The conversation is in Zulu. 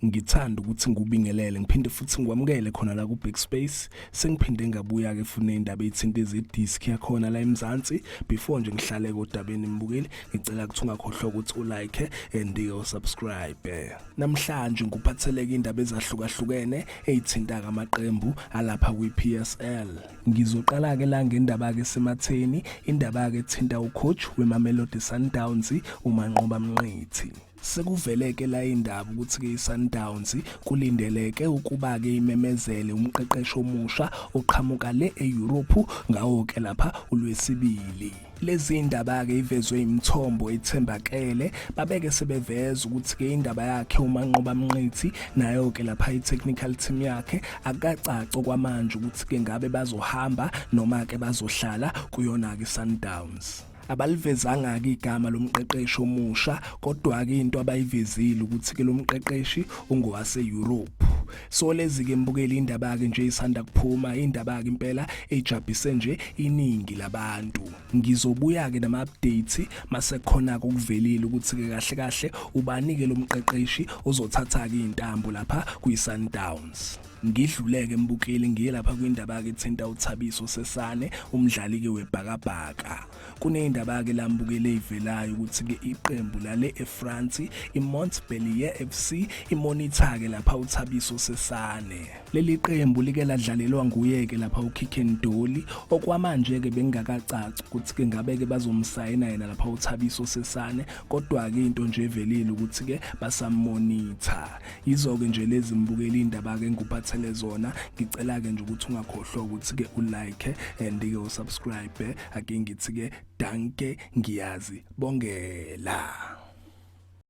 Ngithanda ukuthi ngikubingelele ngiphinde futhi ngikwamukele khona la ku-Big Space. Sengiphinde ngabuya-ke futhi ney'ndaba ey'thinta ezediski yakhona la eMzansi. Before nje ngihlale kodabeni mbukeli, ngicela ukuthi ungakhohlwa ukuthi ulike and-ke usubscribe. Namhlanje ngikuphatheleke indaba ezahlukahlukene ey'thinta-ke amaqembu alapha kwi-PSL. Ngizoqala-ke la ngendaba-ke esematheni, indaba-ke ethinta ucoach weMamelodi Sundowns uManqoba Mnqithi. Sekuveleke la indaba ukuthi-ke iSundowns kulindeleke ukuba-ke imemezele umqeqeshi omusha oqhamuka le e-Europe ngawo-ke lapha uLwesibili. Lezi ndaba-ke ivezwe imithombo ethembakele babeke sebeveza ukuthi-ke indaba yakhe uManqoba Mnqithi nayo-ke lapha i-technical team yakhe akukacaci okwamanje ukuthi-ke ngabe bazohamba noma-ke bazohlala kuyona-ke iSundowns. Abalivezanga-ke igama lomqeqeshi omusha kodwa-ke into abayivezile ukuthi-ke lo mqeqeshi ungowase-Europe. So lezi-ke mbukeli indaba-ke nje isanda kuphuma indaba-ke impela ejabhise nje iningi labantu. Ngizobuya-ke nama-updates masekhona-ke okuvelile ukuthi-ke kahle kahle ubani-ke lo mqeqeshi ozothatha-ke iy'ntambo lapha kwi-Sundowns. Ngidluleke mbukeli ngiye lapha kwindaba-ke ethinta uThabiso Sesane umdlali-ke webhakabhaka. Kuneyindaba-ke la mbukeli eyivelayo ukuthi-ke iqembu lale eFrance iMontpellier FC imonitha-ke lapha uThabiso Sesane. Leli qembu like ladlalelwa nguye-ke lapha uKicken Dolly okwamanje-ke bekungakacaci ukuthi-ke ngabe-ke bazomsayina yena lapha uThabiso Sesane kodwa-ke into nje evelile ukuthi-ke basammonitha. Yizo-ke nje lezi mbukeli indaba-ke engikuphathele zona. Ngicela-ke nje ukuthi ungakhohlwa ukuthi-ke ulike and-ke usubscribe. Ake ngithi-ke danke ngiyazi bongela.